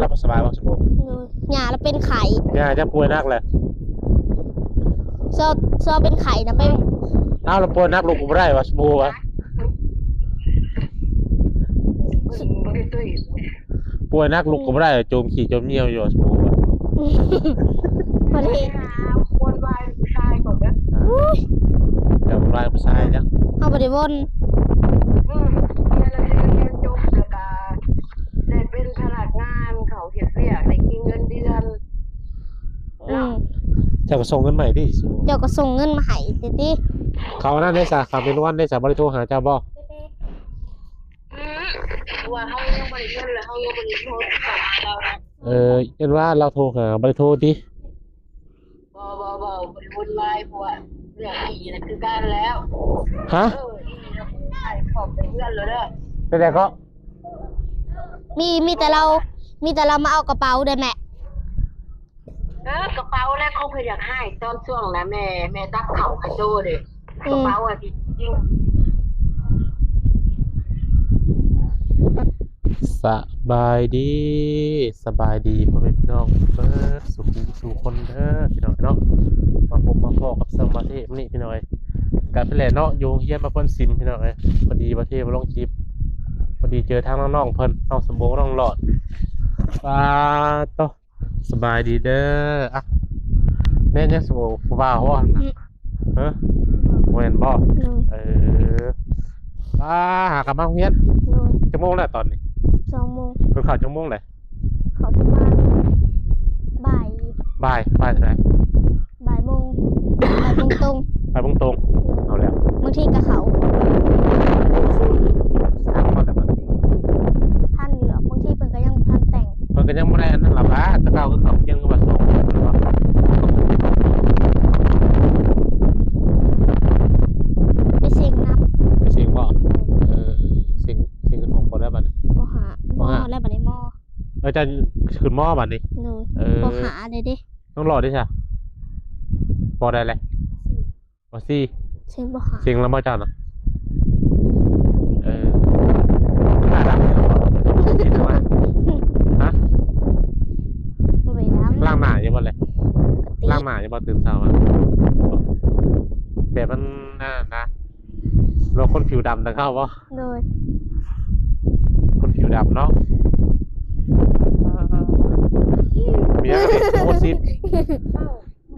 ລາວບໍ່ສະບາຍບໍ່ ສະໂບ? ໂດຍ ຍ່າລາວເປັນໄຂ້. ຍ່າເຈົ້າປ່ວຍໜັກແຫຼະ? ຊອບ ຊອບເປັນໄຂ້ນຳໄປ. ອ້າວ ລາວປ່ວຍໜັກ ລຸກກໍບໍ່ໄດ້ວ່າ ສະໂບວ່າ. ປ່ວຍໜັກ ລຸກກໍບໍ່ໄດ້ ໂຈມຂີ້ໂຈມຍ່ຽວຢູ່ວ່າ ສະໂບວ່າ. ບໍ່ໄດ້ ວົນວາຍຜູ້ຊາຍກ່ອນເດີ. ເຈົ້າວົນວາຍຜູ້ຊາຍເຈົ້າ. ເຮົາບໍ່ໄດ້ວົນ. ອື ຮຽນແລ້ວຊິຮຽນຈົບ ແລ້ວກະໄດ້ເປັນພະນັກງານ ເຂົາເຮັດວຽກ ໄດ້ກິນເງິນເດືອນ. ອື ເຈົ້າກໍສົ່ງເງິນມາໃຫ້ຕິ. ເຈົ້າກໍສົ່ງເງິນມາໃຫ້ຕິ. ເຂົານັ້ນເດ້ຊະ ເຂົາເປັນວັນເດ້ຊະ ບໍ່ໄດ້ໂທຫາເຈົ້າບໍ່? ອື ວ່າເຮົາຍັງບໍ່ໄດ້ເງິນ ແລ້ວເຮົາຍັງບໍ່ໄດ້ໂທຫາລາວນະ. ເອີ ເຫັນວ່າລາວໂທຫາ ບໍ່ໄດ້ໂທຕິ? ບໍ່ ບໍ່ ບໍ່ ບໍ່ໄດ້ວຸ້ນວາຍ ເພາະວ່າເລື່ອງອີ່ນັ້ນຄືກັນແລ້ວ. ຮະ? ເອີ ອີ່ນັ້ນໄປຂອບເປັນເຮືອນແລ້ວເດີ. ເປັນໃດເກາະ? ມີ ມີແຕ່ລາວ ມີແຕ່ລາວມາເອົາກະເປົາເດ້ແມ່. ເອີ ກະເປົາແຫຼະ ຄົງເພິ່ນຢາກໃຫ້ຕອນຊ່ວງນະ ແມ່ ແມ່ຕັກເຂົ້າໃຫ້ໂຕເດ້. ອື ກະເປົາອະ ຈິງ. ສະບາຍດີ ສະບາຍດີພໍ່ແມ່ພີ່ນ້ອງເບິດສູ່ຜູ້ສູ່ຄົນເດີພີ່ນ້ອງເນາະ. ມາພົບມາພໍ້ກັບຊ່ອງບ່າວເທບນີ້ພີ່ນ້ອງເອີຍ. ກະເປັນແຫຼະເນາະ ຢູ່ໂຮງຮຽນມາເພິ່ນສິມພີ່ນ້ອງເອີຍ. ພໍດີບ່າວເທບມາລົງຄລິບ ພໍດີເຈີທາງນ້ອງໆເພິ່ນ ນ້ອງສະໂບ ນ້ອງຫຼອດ. ປາໂຕ ສະບາຍດີເດີ. ອ່ະ ແມ່ນຍັງ ສະໂບ ຜູ້ບ່າວບໍ່ຫັ້ນນະ? ອື ຮະ? ບໍ່ແມ່ນບໍ່? ໂດຍ ເອີ ອ່າ ຫາກັນມາໂຮງຮຽນ. ໂດຍ ຈັກໂມງແລ້ວຕອນນີ້? ສິບສອງໂມງ. ເພິ່ນເຂົ້າຈັກໂມງແລ້ວ? ເຂົ້າປະມານບ່າຍ ບ່າຍ ບ່າຍເທົ່າໃດ? ບ່າຍໂມງ ບ່າຍໂມງຕົງ. ບ່າຍໂມງຕົງ. ໂດຍ ເອົາແລ້ວ ບາງທີກໍເຂົ້າ ທັນຢູ່ດອກ ບາງທີເພິ່ນກໍຍັງບໍ່ທັນແຕ່ງ. ເພິ່ນກໍຍັງບໍ່ໄດ້ອັນນັ້ນລະບາດ ແຕ່ເກົ່າຄືເຂົາພຽງຄືວ່າສອງຄົນແມ່ນບໍ່? ໄປເສັງນຳ. ໄປເສັງບໍ່? ເອີ ເສັງ ເສັງຂຶ້ນຫ້ອງບໍ່ໄດ້ບັດນີ້? ບໍ່ຫາ ບໍ່ຫາ ບໍ່ແລ້ວບັດນີ້ ມໍ. ເອີ ເຈົ້າຂຶ້ນມໍບັດນີ້? ໂດຍ ເອີ ບໍ່ຫາໄດ້ເດ້. ນ້ອງຫຼໍ່ເດ້ຊະ? ປໍໃດແຫຼະ? ປໍສີ່. ເສັງບໍ່ຫາ ເສັງແລ້ວບໍ່ເຈົ້ານະ? ເອີ ໜ້າດຳຢູ່ບໍ່? ເຫັນວ່າ ຮະ? ບໍ່ໄດ້ດຳ. ລ້າງໜ້າຢູ່ບໍ່ແຫຼະ? ປະກະຕິ. ລ້າງໜ້າຢູ່ບໍ່ຕື່ນເຊົ້າມາ? ແບບມັນອັນນັ້ນນະ ແບບຄົນຜິວດຳແຕ່ເກົ່າບໍ່? ໂດຍ ຄົນຜິວດຳເນາະ. ເມຍກໍເປັນໂຄດຊິບ.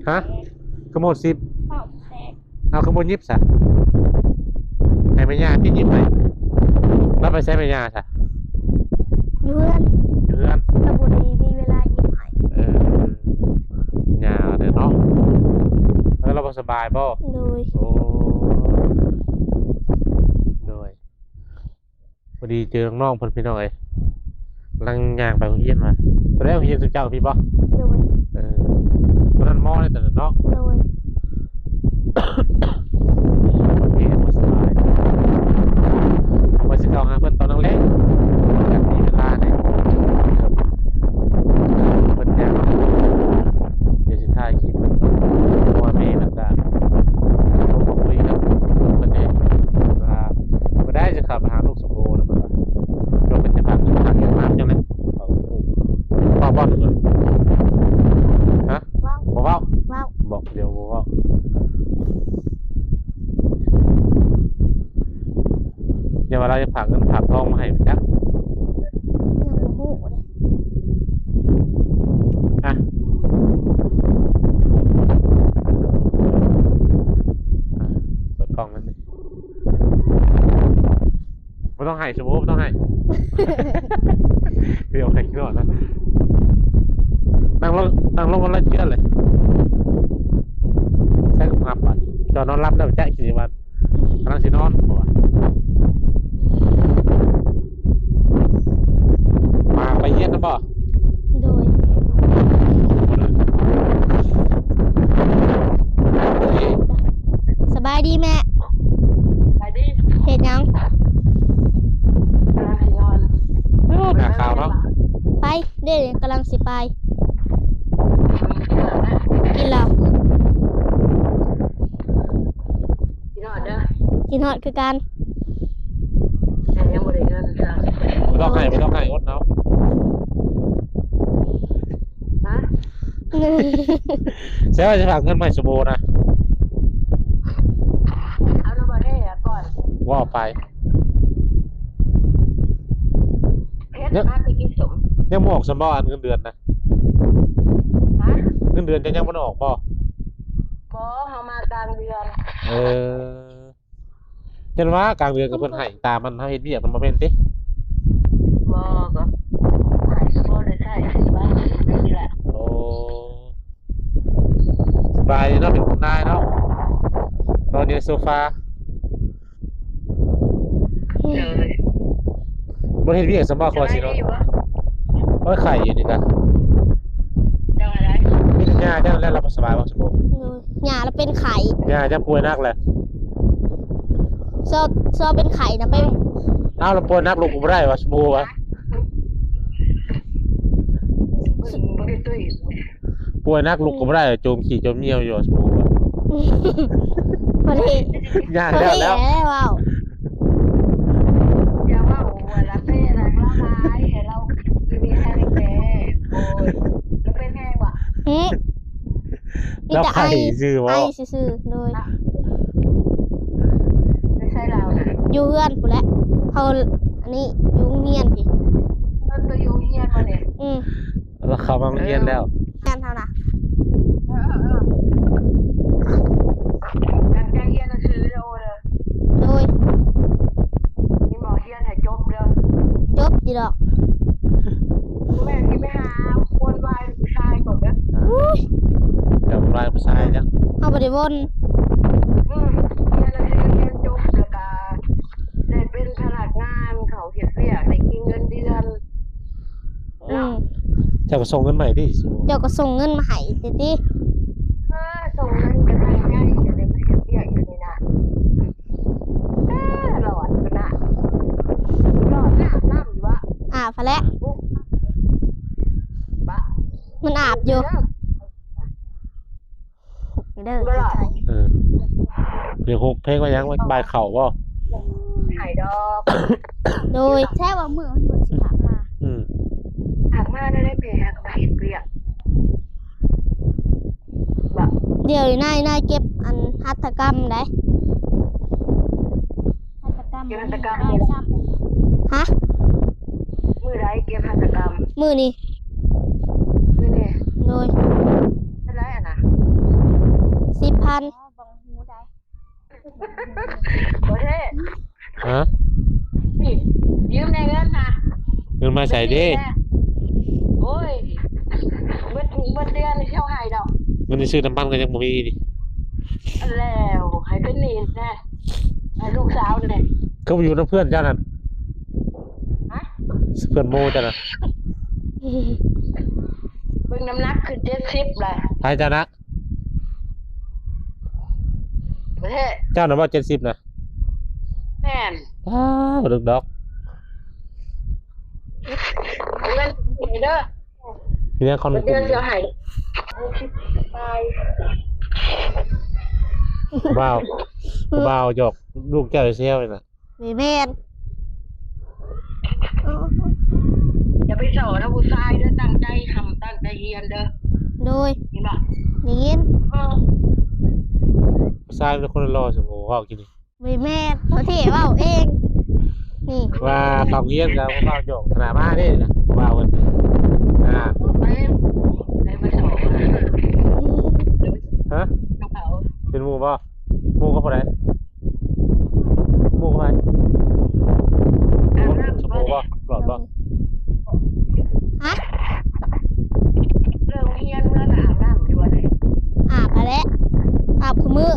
ຮະ? ຄືໝົດສິບ? ເອົາ ຄືບໍ່ຫຍິບຊະ? ໃຫ້ແມ່ຍ່າຕິຫຍິບໃຫ້. ລາວໄປໃສແມ່ຍ່າຊະ? ຢູ່ເຮືອນ. ຢູ່ເຮືອນ. ລາວບໍ່ໄດ້ມີເວລາຫຍິບໃຫ້. ເອີ ຍ່າເດີເນາະ. ເອີ ລາວບໍ່ສະບາຍບໍ່? ໂດຍ. ໂອ້ ໂດຍ. ພໍດີເຈີນ້ອງໆເພິ່ນພີ່ນ້ອງເອີຍ ກຳລັງຍ່າງໄປໂຮງຮຽນວ່າ. ຕົວໃດໂຮງຮຽນຊຸມເຈົ້າພີ້ບໍ່? ໂດຍ. ເອີ ຕົວນັ້ນມໍເດ້ຕົວນັ້ນເນາະ. ໂດຍ. ໂອເຄ ບໍ່ສະບາຍ ວ່າຊິເຂົ້າຫາເພິ່ນຕອນແລງໆ ຢາກມີເວລາແດ່. ເພິ່ນຍາກ ດຽວຊິຖ່າຍຄລິບ ເພາະວ່າແມ່ມັນກະລົງມາຄຸຍກັບເພິ່ນແດ່ ວ່າບໍ່ໄດ້ຊິເຂົ້າໄປຫາລູກສາວໂບນະ ເພິ່ນວ່າ ເພິ່ນຈະພາ ພາກັນມາຈັ່ງໃດ. ເວົ້າບໍ່? ຮະ? ເວົ້າ ບໍ່ເວົ້າ? ເວົ້າ ບອກດຽວບໍ່ເວົ້າ. ຢ່າວ່າລາວຈະຝາກເງິນຝາກທອງມາໃຫ້ມັນຈັກ. ຍັງບໍ່ຮູ້ເດ້. ອ່ະ ອ່ະ ເປີດກ້ອງນັ້ນ. ບໍ່ຕ້ອງໄຫ້ ສາວໂບ ບໍ່ຕ້ອງໄຫ້. ດຽວໄຫ້ນອນນະ. ນັ່ງລົງ ນັ່ງລົງ ມັນລະເຈື່ອນເລີຍ. ໃຊ້ຄວາມຮັບບາດ ຈອນນອນຫຼັບແລ້ວ ຈະກິນຢູ່ບ້ານ. ກຳລັງຊິນອນ ເພາະວ່າ ມາໄປຮຽນນຳບໍ່? ໂດຍ. ສະບາຍດີແມ່. ສະບາຍດີ. ເຮັດຫຍັງ? ກຳລັງຊິນອນ. ໂອ້ ໜ້າຂາວເນາະ. ໄປເດ້ ກຳລັງຊິໄປ. ກິນແລ້ວ. ຄິດຮອດເດີ. ຄິດຮອດຄືກັນ. ແຕ່ຍັງບໍ່ໄດ້ເງິນ. ບໍ່ຕ້ອງໄຫ້ ບໍ່ຕ້ອງໄຫ້ ອົດເອົາ. ໃຊ່ວ່າຈະຝາກເງິນມາໃຫ້ສະໂບນະ. ເອົານຳບໍ່ແທ້ກ່ອນ ວ່າໄປ. ເຮັດ ຍັງ ມາໄປກິນສົມ ຍັງບໍ່ອອກຊັ້ນບໍ່ ອັນເງິນເດືອນນະ? ຮະ? ເງິນເດືອນຈະຍັງບໍ່ໄດ້ອອກບໍ່? ບໍ່ ເຮົາມາກາງເດືອນ. ເອີ ເຫັນວ່າກາງເດືອນກໍເພິ່ນໃຫ້ຕາມມັນ ເຮົາເຮັດວຽກ ມັນບໍ່ແມ່ນຕິ? ບໍ່ ກໍໃຫ້ ກໍບໍ່ໄດ້ໃຊ້ ຊື້ບ້ານນີ້ແຫຼະ. ໂອ້ ສະບາຍດີເນາະ ເປັນຄຸນນາຍເນາະ ນອນຢູ່ໃນໂຊຟາ. ເອີ ບໍ່ໄດ້ເຮັດວຽກຊັ້ນບໍ່? ຂ້ອຍຊິນອນ ສະບາຍດີຢູ່ບໍ່? ໂອ້ຍ ໄຂ້ຢູ່ນີ້ກະ ເຈົ້າຫັ້ນໃດ? ມີແຕ່ຍ່າເຈົ້າແຫຼະ ລາວບໍ່ສະບາຍບໍ່? ໂດຍ ຍ່າລາວເປັນໄຂ້ ຍ່າເຈົ້າປ່ວຍໜັກແຫຼະ. ຊອ ຊອເປັນໄຂ້ນະ ໄປ ອ້າວ ລາວປ່ວຍໜັກ ລຸກບໍ່ໄດ້ວ່າ ສະໂບວ່າ ປ່ວຍໜັກ ລຸກກໍບໍ່ໄດ້ ໂຈມຂີ້ໂຈມຍ່ຽວຢູ່ວ່າ ສະໂບວ່າ. ພໍດີ ຍ່າງແລ້ວ ພໍດີແລ້ວ ແລ້ວເວົ້າ ຢ່າເວົ້າວ່າລາເປັນນະ ລາວລາຍ ໃຫ້ລາວຢູ່ມີແຮງແດ່. ໂອ້ຍ ລາວເປັນແຮງຫວາ? ຫື ມີແຕ່ໄອ ລາວໄຂ້ຊື່ບໍ່? ໄອຊື່ໆ ໂດຍ ຢູ່ໃສລາວນະ? ຢູ່ເຮືອນພຸ້ນແຫຼະ ເຮົາ ອັນນີ້ ຢູ່ໂຮງຮຽນພີ້. ເພິ່ນກໍຢູ່ໂຮງຮຽນບໍ່ນີ້? ອື ລາວເຂົ້າມາໂຮງຮຽນແລ້ວ ເອີ ຮຽນເທົ່ານະ. ເອີໆໆ ຕັ້ງໃຈຮຽນໜັງສືເດີໂອເດີ. ໂດຍ ມີໝໍຮຽນໃຫ້ຈົບເດີ. ຈົບຢູ່ດອກ ແມ່ຊິໄປຫາວົນວາຍຜູ້ຊາຍກ່ອນເດີ. ອຸ້ຍ ເຈົ້າວົນວາຍຜູ້ຊາຍຈັກ ເຮົາບໍ່ໄດ້ວົນ. ອື ຮຽນໜັງສືຮຽນຈົບ ແລ້ວກະໄດ້ເປັນພະນັກງານ ເຂົາເຮັດວຽກ ໄດ້ກິນເງິນເດືອນ. ອື ເຈົ້າກໍສົ່ງເງິນມາໃຫ້ຕິ? ເຈົ້າກໍສົ່ງເງິນມາໃຫ້ຕິຕິ. ເອີ ສົ່ງເງິນກໍຕັ້ງໃຈຢູ່ເດ້ ມາເຮັດວຽກຢູ່ນີ້ນະ. ເອີ ຫຼອດນະ ຫຼອດນະ ອາບນ້ຳຢູ່ວະ? ອາບຫັ້ນແຫຼະ ບະ ມັນອາບຢູ່. ເດີ ເອີ ເພງ ເພງວ່າຫຍັງ? ບ່າຍເຂົ້າບໍ່? ໃຫ້ດອກ. ໂດຍ ແທ້ວ່າມື້ມັນເພິ່ນຊິພາກມາ. ອື ພາກມາແນວໃດ? ເພງຫາກໍມາເຮັດວຽກ ດຽວນີ້ນາຍ ນາຍເກັບອັນຫັດຖະກຳໃດ. ຫັດຖະກຳ ເກັບຫັດຖະກຳ ມື້ໃດ? ຮະ? ມື້ໃດເກັບຫັດຖະກຳ? ມື້ນີ້. ມື້ນີ້? ໂດຍ. ເທົ່າໃດຫັ້ນນະ? ສິບພັນ. ອໍ ບໍ່ຮູ້ໃດ. ບໍ່ແທ້. ຮະ? ນີ້ ຢືມແດ່ເງິນນະ. ເງິນມາໃສເດ້? ໂອ້ຍ ເບິດ ເບິດເດືອນນີ້ເຈົ້າໃຫ້ດອກ. ເງິນຊື້ນ້ຳມັນກໍຍັງບໍ່ມີນີ້. ອັນແລ້ວ ໃຫ້ເປັນໜີ້ແດ່ ໃຫ້ລູກສາວນີ້. ຄືບໍ່ຢູ່ນຳເພື່ອນເຈົ້ານັ້ນ? ຮະ? ເພື່ອນໂມເຈົ້ານະ. ເບິ່ງນ້ຳໜັກຂຶ້ນເຈັດສິບແລ້ວ. ໃຜເຈົ້ານະ? ປະເທດ ເຈົ້ານະບໍ່ ເຈັດສິບນະ? ແມ່ນ. ອ້າວ ບໍ່ເລິກດອກ. ເງິນໃຫ້ເດີ. ມີແນວຄອນ ເດືອນເສຍໃຫ້ ຫົກສິບປາຍ. ຜູ້ບ່າວ ຜູ້ບ່າວຫຍອກລູກເຈົ້າແຊວນີ້ນະ. ແມ່ນ. ຢ່າໄປສໍ້ນຳຜູ້ຊາຍເດີ ຕັ້ງໃຈທຳ ຕັ້ງໃຈຮຽນເດີ. ໂດຍ. ໄດ້ຍິນບໍ່? ໄດ້ຍິນ. ເອີ ຜູ້ຊາຍມີແຕ່ຄົນຫຼໍ່ໆ ຊິເວົ້າກິນນີ້. ບໍ່ແມ່ນ ເຂົາເທເວົ້າເອງນີ້ ວ່າເຂົາຮຽນກັບຜູ້ບ່າວຫຍອກຂະໜາດມາເດ້ນະ ຜູ້ບ່າວເພິ່ນ. ອ່າ ໄປ ໄປ ໄປສໍ້ນະ. ຮະ? ເປັນໝູ່ບໍ່? ໝູ່ກັບຜູ້ໃດ? ໝູ່ກັບໃຜ? ອາບນ້ຳ ສະໂພບໍ່? ຫຼອດບໍ່? ຮະ? ເລື່ອງຮຽນເມືອນອາບນ້ຳຢູ່ບໍ່ນີ້? ອາບຫັ້ນແຫຼະ ອາບຄູ່ມື້.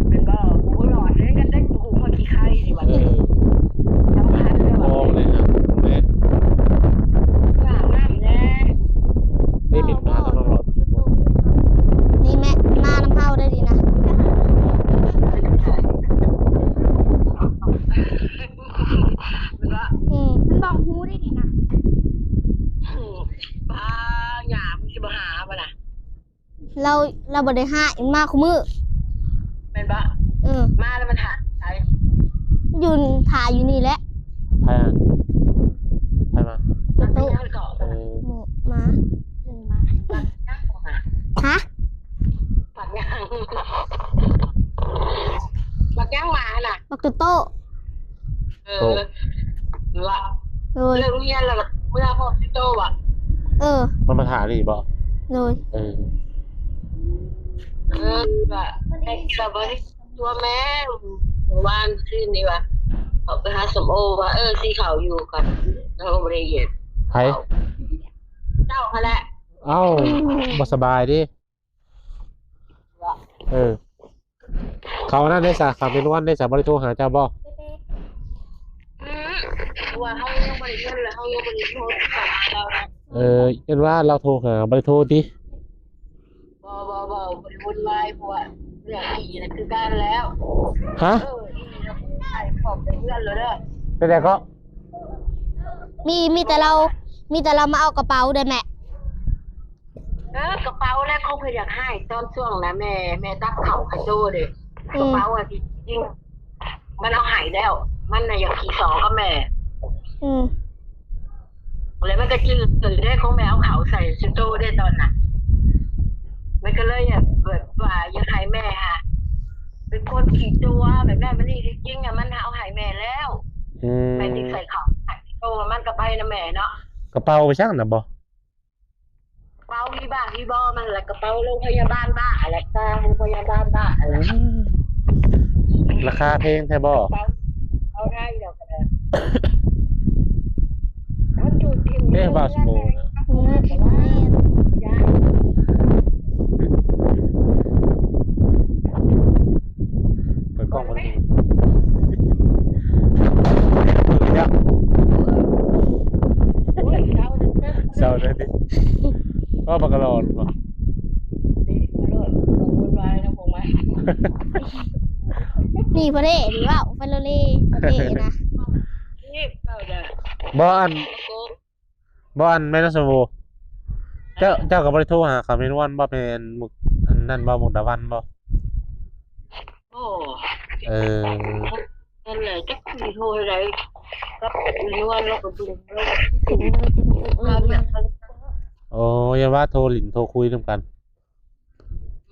ແມ່ນບໍ່? ບໍ່ຫຼອດເດ້ ກັນເດັກບໍ່ຮູ້ຮອດຂີ້ໄຄນີ້ບັດນີ້. ເອີ ສຳຄັນເດ້. ບໍ່ເລີຍນະ ແມ່ນ ອາບນ້ຳແດ່. ນີ້ເປັນມາທາງນອກ. ນີ້ແມ່ ມານຳເຮົາໄດ້ດີນະ. ແມ່ນບໍ່? ອືມ ມັນບອກຮູ້ໄດ້ນີ້ນະ. ອືມ ປ້າ ຫຍ້າ ມຶງຊິບໍ່ຫາບໍ່ນະ? ລາວ ລາວບໍ່ໄດ້ຫາ ມາຄູ່ມື້. ແມ່ນບໍ່? ເອີ ມາແລ້ວມັນຫາໃສ? ຢູ່ ຖ້າຢູ່ນີ້ແຫຼະ. ໃຜຫາ? ໃຜມາ? ປະຕູ. ເອີ ໝູ່ມາ ໝູ່ມາ. ໂຕໂຕ້ ເອີ ໂຕ ວ່າ ໂດຍ ເລີກໂຮງຮຽນແລ້ວກໍເມືອພ້ອມຊິໂຕວ່າ ເອີ ມັນມາຖ້ານີ້ບໍ່? ໂດຍ ເອີ ເອີ ວ່າໃຫ້ສະບາຍ ຕົວແມ່ ວານຄືນນີ້ວ່າ ເຂົາໄປຫາສົມໂອວ່າ ເອີ ຊິເຂົ້າຢູ່ກັນ ເຮົາບໍ່ໄດ້ເຮັດ ໃຜ? ເຈົ້າຫັ້ນແຫຼະ ເອົ້າ ບໍ່ສະບາຍເດ້ ເອີ ເຂົາອັນນັ້ນເດ້ຊະ ເຂົາເປັນວັນເດ້ຊະ ບໍ່ໄດ້ໂທຫາເຈົ້າບໍ່? ອືມ ວ່າເຮົາຍັງບໍ່ໄດ້ເງິນ ແລ້ວເຮົາຍັງບໍ່ໄດ້ໂທຫາລາວນະ ເອີ ເອີ້ນວ່າລາວໂທຫາ ບໍ່ໄດ້ໂທຕິ? ບໍ່ ບໍ່ ບໍ່ ບໍ່ໄດ້ວຸ້ນວາຍ ເພາະວ່າເລື່ອງອີ່ນັ້ນຄືກັນແລ້ວ ຮະ? ເອີ ອີ່ນັ້ນຂາຍຂອງເປັນເຮືອນແລ້ວເດີ ເປັນໃດເກາະ? ມີ ມີແຕ່ລາວ ມີແຕ່ລາວມາເອົາກະເປົາເດ້ແມ່ ເອີ ກະເປົາແຫຼະ ຄົງເພິ່ນຢາກໃຫ້ຕອນຊ່ວງນະ ແມ່ ແມ່ຕັກເຂົ້າໃຫ້ໂຕເດ້ ອືມ ກະເປົາອະ ທີ່ຈິງ ມັນເອົາໃຫ້ແລ້ວ ມັນນະຢາກຂີ້ສໍ້ກັບແມ່ ອືມ ແລ້ວມັນກໍຈື່ເລີຍເດ້ ຂອງແມ່ເອົາເຂົ້າໃສ່ຊຸໂຕເດ້ຕອນນັ້ນ ມັນກໍເລີຍແບບ ແບບວ່າຢາກໃຫ້ແມ່ຫາເປັນຄົນຂີ້ຕົວະແບບນັ້ນ ມັນນີ້ທີ່ຈິງອະ ມັນເອົາໃຫ້ແມ່ແລ້ວ ອືມ ແມ່ຈຶ່ງໃສ່ເຂົ້າໃຫ້ໂຕ ມັນກໍໄປນຳແມ່ເນາະ ກະເປົາໄປຊ່າງນະບໍ່? ເປົາມີບ້າມີບໍ່ ມັນລະກະເປົາໂລງພະຍາບານບ້າ ລະກະໂລງພະຍາບານບ້າ ອືມ ລາຄາແພງແທ້ບໍ່? ເປົາ ເປົາໄທດອກ ເອີ ມັນຈູດຖິ້ມເດ້ ວ່າສະໂມນະ ອືມ ເປີດກ້ອງເບິ່ງ ເປີດແລ້ວ ໂອ້ຍ ເຊົາເດີ ເຊົາເດີຕິ ເວົ້າປາກກະຫຼອນບໍ່ ນີ້ ບໍ່ໄດ້ ບໍ່ວຸ້ນວາຍນຳພວກມັນ ນີ້ບໍ່ໄດ້ ນີ້ເວົ້າໄປໂລເລ ບໍ່ໄດ້ນະ ນີ້ເວົ້າເດີ ບໍ່ ອັນ ບໍ່ ອັນແມ່ນສະໂວ ເຈົ້າ ເຈົ້າກໍບໍ່ໄດ້ໂທຫາເຂົາແມ່ນວັນບໍ່ ແມ່ນມຸກ ອັນນັ້ນບໍ່ ມຸກດາວັນບໍ່? ໂອ້ ເອີ ນັ້ນແຫຼະ ຈັກຊິໂທໃຫ້ໃດ ກັບແມ່ນວັນລາວກໍເບິ່ງ ລາວກໍຄິດເຖິງ ລາວຢາກ ໂອ້ ຢ່າວ່າໂທຫຼິ້ນໂທຄຸຍນຳກັນ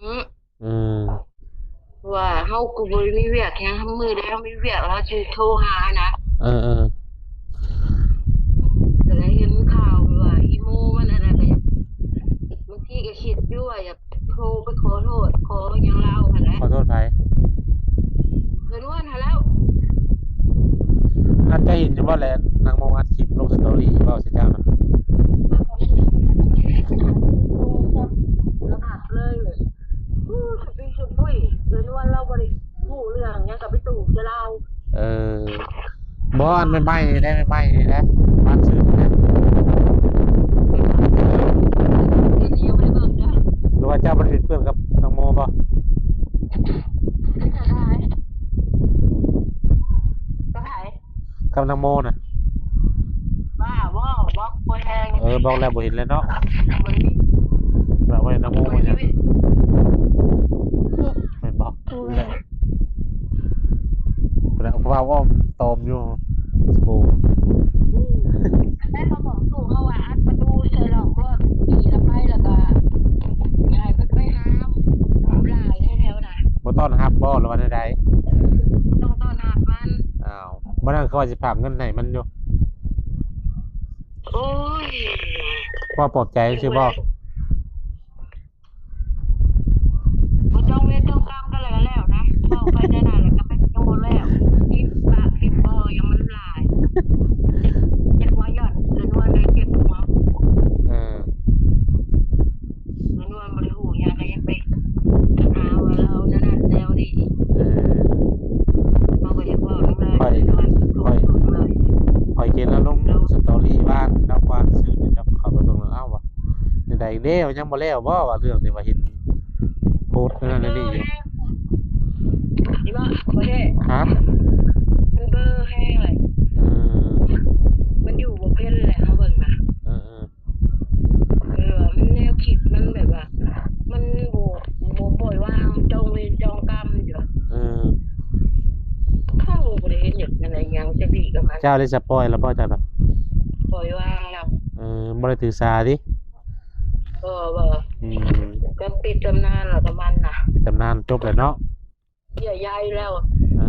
ອືມ ອືມ ວ່າເຮົາກໍບໍ່ໄດ້ມີວຽກຫຍັງ ມື້ໃດເຮົາມີວຽກ ເຮົາຊິໂທຫານະ ເອີໆ ກໍໄດ້ເຫັນຂ່າວວ່າອີໂມມັນອັນນັ້ນ ກໍບາງທີກໍຄິດຢູ່ວ່າຢາກໂທໄປຂໍໂທດ ຂໍຫຍັງລາວຫັ້ນແຫຼະ ຂໍໂທດໃຜ? ເພິ່ນວ່າຫັ້ນແລ້ວ ອັນເຈົ້າເຫັນຢູ່ບໍ່ແຫຼະ ນາງໂມອັດຄລິບລົງສະຕໍຣີເວົ້າໃສ່ເຈົ້ານະ ລະອັດເລີຍ. ໂອ້ ສະປີ ສະປຸຍ ເອີ້ນວ່າລາວບໍ່ໄດ້ຮູ້ເລື່ອງຫຍັງກໍໄປຕູກໃສ່ລາວ. ເອີ ບໍ່ ອັນໃໝ່ໆນີ້ແຫຼະ ໃໝ່ໆນີ້ແຫຼະ ປະມານຊື່ນີ້ແຫຼະ. ເຮັດຫຍັງບໍ່ໄດ້ເບິ່ງເດີ ຫຼືວ່າເຈົ້າບໍ່ໄດ້ເປັນເພື່ອນກັບນາງໂມບໍ່? ເປັນກັບໃຜ? ກັບໃຜ? ກັບນາງໂມນະ. ບ້າບໍ່ ບລັອກບໍ່ແຮງ. ເອີ ບລັອກແລ້ວບໍ່ເຫັນແລ້ວເນາະ. ບໍ່ໄດ້ມີ ແບບວ່ານາງໂມ ບໍ່ໄດ້ມີ ຫຍັງ ແມ່ນບໍ່? ໂອ້ຍ ແລ້ວເວົ້າອ້ອມຕອມຢູ່ ໂອ້ ແລ້ວເຮົາບອກລູກເຮົາວ່າອັດປະຕູໃສ່ລອກລົດ ໜີລະໄປ ແລ້ວກໍໃຫ້ເພິ່ນໄປຫາຫຼາຍແຖວໆນະ. ບໍ່ຕ້ອນຮັບບໍ່ ຫຼືວ່າແນວໃດ? ຕ້ອງຕ້ອນຮັບມັນ. ອ້າວ ມື້ນັ້ນເຂົາວ່າຊິຝາກເງິນໃຫ້ມັນຢູ່. ໂອ້ຍ ເວົ້າປອບໃຈຊື່ບໍ່? ບໍ່ຈອງເວນຈອງກຳກັນແລ້ວກໍແລ້ວນະ ເວົ້າໄປແນວນັ້ນແລ້ວກໍໄປຍັງບໍ່ແລ້ວ ຕິດປາກຕິດບໍ່ຍັງມັນຫຼາຍ ເຈັບຫົວຍ້ອນເອີ້ນວ່າໄດ້ເຈັບຫົວ. ເອີ ເອີ້ນວ່າບໍ່ໄດ້ຮູ້ຫຍັງກໍຍັງໄປຫາວ່າລາວແນວນັ້ນແນວນີ້. ເອີ ເຮົາກໍຢາກເວົ້ານຳລາວ ຂ້ອຍ ຂ້ອຍ ຂ້ອຍເຫັນລາວລົງສະຕໍຣີວ່າລາວກວາດຊື້ນີ້ ເຂົ້າໄປເບິ່ງແລ້ວ ອ້າວ ວ່າ ຈັ່ງໃດແລ້ວ ຍັງບໍ່ແລ້ວບໍ່ ວ່າເລື່ອງທີ່ວ່າເຫັນໂພສນັ້ນນີ້ຢູ່. ນີ້ບໍ່ ບໍ່ແທ້. ຮະ? ມັນເບີແຮງເລີຍ. ເອີ ມັນຢູ່ບໍ່ເປັນແຫຼະ ເຮົາເບິ່ງນະ. ເອີໆ ເອີ ມັນແນວຄິດມັນແບບວ່າ ມັນບໍ່ ບໍ່ປ່ອຍວ່າເຮົາຈອງເວນຈອງກຳຢູ່. ເອີ ເຮົາບໍ່ໄດ້ເຮັດຫຍັງອັນໃດຫຍັງຈັກດີກັບມັນ. ເຈົ້າໄດ້ສະປ່ອຍແລ້ວບໍ່ ເຈົ້ານະ? ປ່ອຍວ່າງແລ້ວ. ເອີ ບໍ່ໄດ້ຖືສາຕິ? ບໍ່ ບໍ່. ອືມ ກໍປິດຕຳນານແລ້ວກັບມັນນະ. ປິດຕຳນານ ຈົບແລ້ວເນາະ. ເຫຍື່ອໃຍແລ້ວ. ເອີ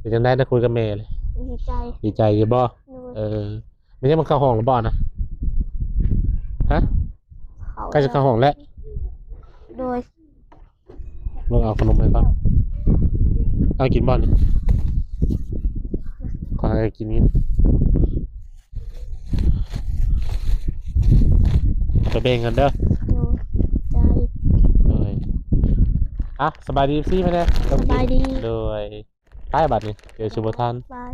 ເປັນຈັ່ງໃດນະ ຄຸຍກັບແມ່ເລີຍ? ດີໃຈ. ດີໃຈຢູ່ບໍ່? ໂດຍ. ເອີ ແມ່ນຍັງບໍ່ເຂົ້າຫ້ອງຫຼືບໍ່ນະ? ຮະ? ເຂົ້າ ໃກ້ຈະເຂົ້າຫ້ອງແລ້ວ. ໂດຍ. ເບິ່ງເອົາຂະໜົມໃຫ້ກ່ອນ. ເອົາກິນບໍ່ນີ້? ຂໍໃຫ້ກິນນີ້. ໄປແບ່ງກັນເດີ. ໂດຍ. ໂດຍ. ອ່ະ ສະບາຍດີ ເອັຟຊີ ມາແດ່. ສະບາຍດີ. ໂດຍ. ໄປບັດນີ້ ເກີດຊິບໍ່ທັນ. ບາຍ.